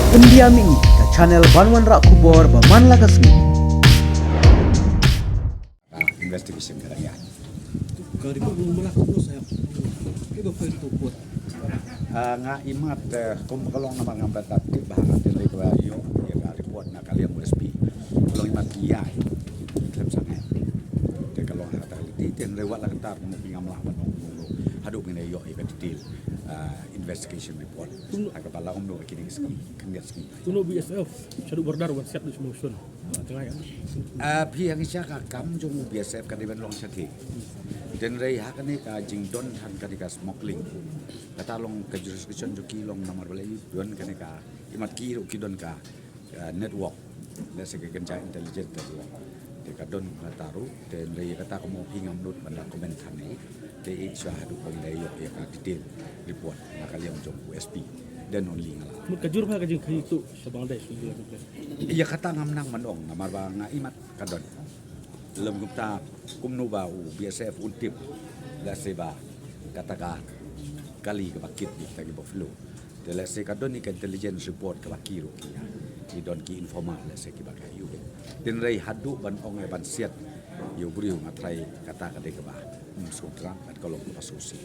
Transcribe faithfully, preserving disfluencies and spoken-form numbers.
India Mini, ka channel ban wanrah khubor ba man la ka sngi. Ah, investigation ka dang ïaid. Ka report ba la ka pos ïa. Ka ba file report. Ah, nga imat, eh, kum ka long namar ngam pat tip ba ha ka tynrai ka ba ïoh ïa ka report na ka liang U S P. Ka long imat ki ïai. Klem sangeh. Te ka long ha ka tynrai wat la ka tar mo ki ngam lah ban ong. Haduh ngin ïoh ïa ka detail, ah, investigation report. Ha ka ba la kumno ka kine ki sngi, khyndiat sngi. Kumno B S F shaduh border wan siat du smotion. Ah, phi ïa ngi sha ka kam jong u B S F ka dei ban long shatei. Tynrai ha kane ka jingdon than kane ka smuggling. Kata long ka jurisdiction jong ki long namar balei don kane ka imat ki ruh ki don ka, ah, network. Lehse ka kynja intelligence ka long. Te ka don kata ruh, tynrai kata ka mo phi ngam lut ban da comment than ne. Te i sha haduh ba ngi da ïoh ïa ka detail report na ka liang jong U S P. Then only nga la. Mut ka jur ba ka jingkhaïi tu sha Bangladesh. Ïa kata ngam nang ban ong namar ba nga imat ka don. Lem kumta kumno ba u B S F un tip. Lehse ba kata ka kali ka ba kit beit ha ki buffalo. Te lehse ka don ïa ka intelligence report ka ba ki ruh ki ïa. Ki don ki informer lehse ki ba ka ïa u. Tynrai haduh ban ong ïa ban siat ïa u briew nga tharai kata ka dei ka ba. Hmm, sngewthuh kat ka long ka ba sngewsih.